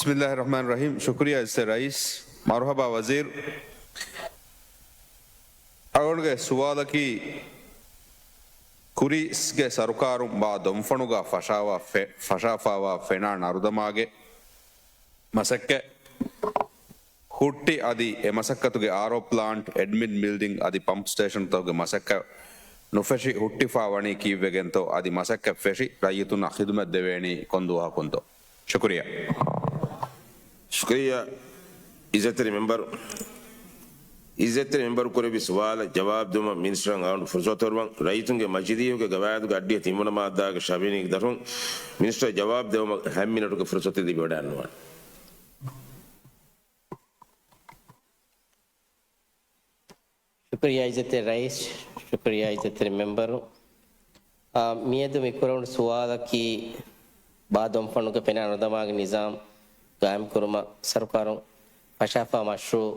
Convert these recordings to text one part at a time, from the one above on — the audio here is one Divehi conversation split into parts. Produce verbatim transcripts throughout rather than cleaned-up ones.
ބިސްމިއްލާހި ރަޙްމާނި ރަޙީމް. ޝުކުރިއްޔާ އިއްޒަތްތެރި ރައީސް. މަރުޙަބާ ވަޒީރު. އަޅުގަނޑުގެ ސުވާލަކީ، ކުރީސްގެ ސަރުކާރުން ބާ ދޮންފަނުގަ ފަށާވާ ފެ-، ފަށާފާވާ ފެނާ ނަރުދަމާގެ މަސައްކަތް ހުއްޓި އަދި އެ މަސައްކަތުގެ އާރްއޯ ޕްލާންޓް، އެޑްމިން ބިލްޑިން އަދި ޕަމްޕް ސްޓޭޝަންތަކުގެ މަސައްކަތް ނުފެށި ހުއްޓިފާ ވަނީ ކީއްވެގެންތޯ؟ އަދި މަސައްކަތް ފެށި ރައްޔިތުންނަށް ޚިދުމަތް ދެވޭނީ ކޮން ދުވަހަކުންތޯ؟ ޝުކުރިއްޔާ. ޝުކުރިއްޔާ އިއްޒަތްތެރި މެމްބަރު. އިއްޒަތްތެރި މެމްބަރު ކުރެއްވި ސުވާލަށް ޖަވާބު ދެވުމަށް މިނިސްޓަރަށް އަޅުގަނޑު ފުރުސަތު ހޯއްވަން. ރައްޔިތުންގެ މަޖިލީހުގެ ގަވާއިދުގެ އައްޑިހަ ތިންވަނަ މާއްދާގެ ޝަވިނީގެ ދަށުން މިނިސްޓަރ ޖަވާބު ދެވުމަށް ހަ މިނެޓުގެ ފުރުސަތެއް ލިބިވަޑައިގަންނަވާނެ. ޝުކުރިއްޔާ އިއްޒަތްތެރި ރައީސް، ޝުކުރިއްޔާ އިއްޒަތްތެރި މެމްބަރު. އާ، މިއަދު މި ކުރެވުނު ސުވާލަކީ، ބާ ދޮންފަނުގެ ފެނާ ނަރުދަމާގެ ނިޒާމް ގާއިމް ކުރުމަށް ސަރުކާރުން ފަށާފާ މަޝްރޫއު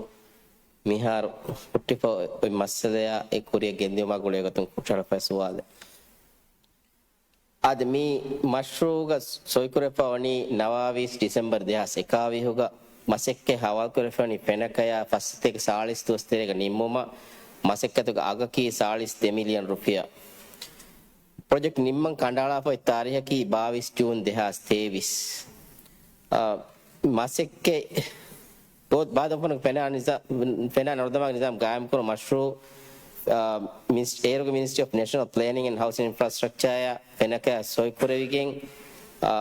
މިހާރު ހުއްޓިފަ އޮތް މައްސަލަޔާ އެ ކުރިއަށް ގެންދިއުމާ ގުޅޭގޮތުން ކުރިއަށް ހިފާ ސުވާލެއް. އާދެ، މި މަޝްރޫއުގަ ސޮއިކުރެފަ ވަނީ ނަވާވީސް ޑިސެމްބަރު ދެހާސް އެކާވީހުގަ. މަސައްކަތް ހަވާލުކުރެފަ ވަނީ ފެނަކަޔާ ފައްސަތޭކަ ސާޅީސް ދުވަސް ތެރޭގަ ނިންމުމަށް. މަސައްކަތުގެ އަގަކީ ސާޅީސް ދެ މިލިއަން ރުފިޔާ. ޕްރޮޖެކްޓް ނިންމަން ކަނޑައަޅާފައި ތާރީހަކީ ބާވީސް ޖޫން ދެހާސް ތޭވީސް. އާ، މަސައްކަތް ބާ ދޮންފަނުގެ ފެނާ ނިޒާ-، ފެނާ ނަރުދަމާގެ ނިޒާމް ގާއިމްކުރުން މަޝްރޫއު، އާ، މިނިސް-، އޭރުގެ މިނިސްޓްރީ އޮފް ނޭޝަނަލް ޕްލޭނިން އެންޑް ހައުސިން އިންފްރާސްޓްރަކްޗާއާ ފެނަކަޔާ ސޮއިކުރެވިގެން، އާ،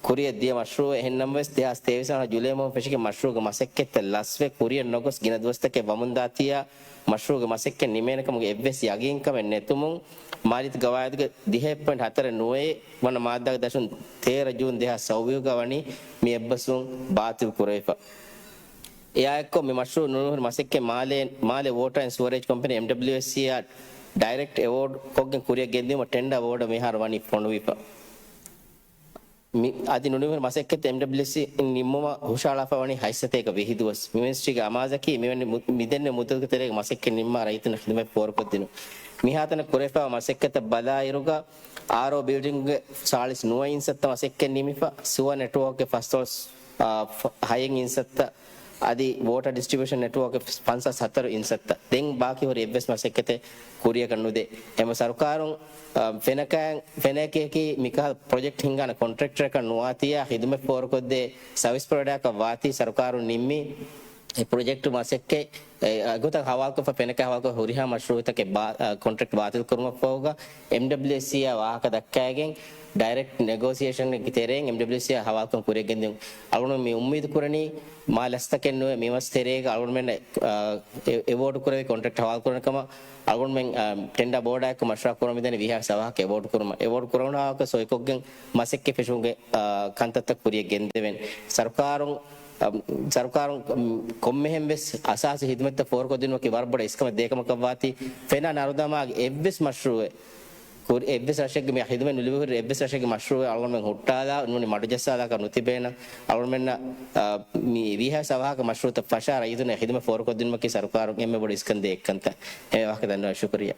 ކުރިއަށް ދިޔަ މަޝްރޫއެއް. އެހެން ނަމަވެސް، ދެހާސް ތޭވީސް އަހަރު ޖުލައި މަހުން ފެށިގެން މަޝްރޫއުގެ މަސައްކަތްތައް ލަސްވެ، ކުރިއަށް ނޮގޮސް ގިނަ ދުވަސްތަކެއް ވަމުންދާތީއާ، މަޝްރޫއުގެ މަސައްކަތް ނިމޭނެ ކަމުގެ އެއްވެސް ޔަގީންކަމެއް ނެތުމުން، މާލީއްޔަތު ގަވާއިދުގެ ދިހަ އެއް ޕޮއިންޓް ހަތަރެއް ނުވައެއް ވަނަ މާއްދާގެ ދަށުން ތޭރަ ޖޫން ދެހާސް ސައުވީހުގަ ވަނީ މި އެއްބަސްވުން ބާތިލް ކުރެވިފަ. އެއާއެއްކޮށް، މި މަޝްރޫއު ނުނިމިހުރި މަސައްކަތް މާލޭ، މާލެ ވޯޓާ އެންޑް ސުވަރޭޖް ކޮމްޕެނީ، އެމްޑަބްލިއުއެސްސީއާ ޑައިރެކްޓް އެވޯޑް ކޮށްގެން ކުރިއަށް ގެންދިއުމަށް ޓެންޑާ ބޯޑަށް މިހާރު ވަނީ ފޮނުވިފަ. މި އަދި ނުނިމިހުރި މަސައްކަތް އެމްޑަބްލިއުއެސްސީ ނިންމުމަށް ހުށައަޅާފަ ވަނީ ހަތްސަތޭކަ ވިހި ދުވަސް. މި މިނިސްޓްރީގެ އަމާޒަކީ މިވެނި މު-، މިދެންނެވި މުއްދަތުގެ ތެރޭގަ މަސައްކަތް ނިންމާ ރައްޔިތުންނަށް ޚިދުމަތް ފޯރުކޮށްދިނުން. މިހާތަނަށް ކުރެފައިވާ މަސައްކަތަށް ބަލާއިރުގަ، އާރްއޯ ބިލްޑިންގްގެ ސާޅީސް ނުވަ އިންސައްތަ މަސައްކަތް ނިމިފަ، ސުވަ ނެޓްވޯކްގެ ފަސްދޮޅަސް، އާ، ފަ-، ހައެއް އިންސައްތަ، އަދި ވޯޓަރ ޑިސްޓްރިބިއުޝަން ނެޓްވޯކްގެ ފަންސާސް ހަތަރު އިންސައްތަ. ދެން ބާކީ ހުރި އެއްވެސް މަސައްކަތެއް ކުރިއަކަށް ނުދޭ. އެމަ ސަރުކާރުން، އާ، ފެނަކަ-، ފެނައެކޭކީ މިކަހަލަ ޕްރޮޖެކްޓް ހިންގާނެ ކޮންޓްރެކްޓަރަކަށް ނުވާތީއާ، ޚިދުމަތް ފޯރުކޮށްދޭ ސަރވިސް ޕްރޮވައިޑާއަކަށް ވާތީ ސަރުކާރުން ނިންމީ. އެ ޕްރޮޖެކްޓް މަސައްކަތް އެ އެގޮތަށް ހަވާލުކޮށްފަ ފެނަކަ ހަވާލުކޮށް ހުރިހާ މަޝްރޫއުތަކެއް ބާ-، އަ، ކޮންޓްރެކްޓް ބާތިލް ކުރުމަށްފަހުގަ، އެމްޑަބްލިއުއެސްސީއާ ވާހަކަ ދައްކައިގެން، ޑައިރެކްޓް ނެގޯސިއޭޝަންގެ ތެރެއިން އެމްޑަބްލިއުއެސްސީއާ ހަވާލުކަން ކުރިއަށް ގެންދިއުން. އަޅުގަނޑު މި އުއްމީދު ކުރަނީ، މާ ލަސްތަކެއް ނުވެ، މި މަސް ތެރޭގަ އަޅުގަނޑުމެން، އަ، އެ-، އެވޯޑް ކުރެވި ކޮންޓްރެކްޓް ހަވާލު ކުރަން ކަމަށް، އަޅުގަނޑުމެން، އަ، ޓެންޑާ ބޯޑާއެކު މަޝްވަރާ ކުރަމުން މިދަނީ ވީހާވެސް އަވަހަކަށް އެވޯޑް ކުރުމަށް. އެވޯޑް ކުރެވުނު ހާވަކަށް ސޮއިކޮށްގެން މަސައްކަތް ފެށުމުގެ، އާ، ކަންތައްތައް ކުރިއަށް ގެންދެވެން. ސަރުކާރުން، އަ، ސަރުކާރުން، އަ، ކޮންމެހެން ވެސް އަސާސީ ހިދުމަތްތައް ފޯރުކޮށްދިނުމަކީ ވަރަށް ބޮޑަށް އިސްކަމެއް ދޭކަމަކަށްވާތީ، ފެނާ ނަރުދަމާގެ އެއްވެސް މަޝްރޫއެއް، ކުރި-، އެއްވެސް ރަށެއްގެ މި ހިދުމަތް ނުލިބިހުރި އެއްވެސް ރަށެއްގެ މަޝްރޫއެއް އަޅުގަނޑުމެން ހުއްޓާލާ ނޫނީ މަޑުޖައްސާލާކަށް ނުތިބޭނަން. އަޅުގަނޑުމެންނަށް، އަ، މި ވީހާވެސް އަވަހަކަށް މަޝްރޫއުތައް ފަށާ ރައްޔިތުންނަށް ހިދުމަތް ފޯރުކޮށްދިނުމަކީ ސަރުކާރުން އެންމެ ބޮޑު އިސްކަން ދޭ އެއްކަންތައް. އެ ވާހަކަ ދަންނަވަން ޝުކުރިއްޔާ.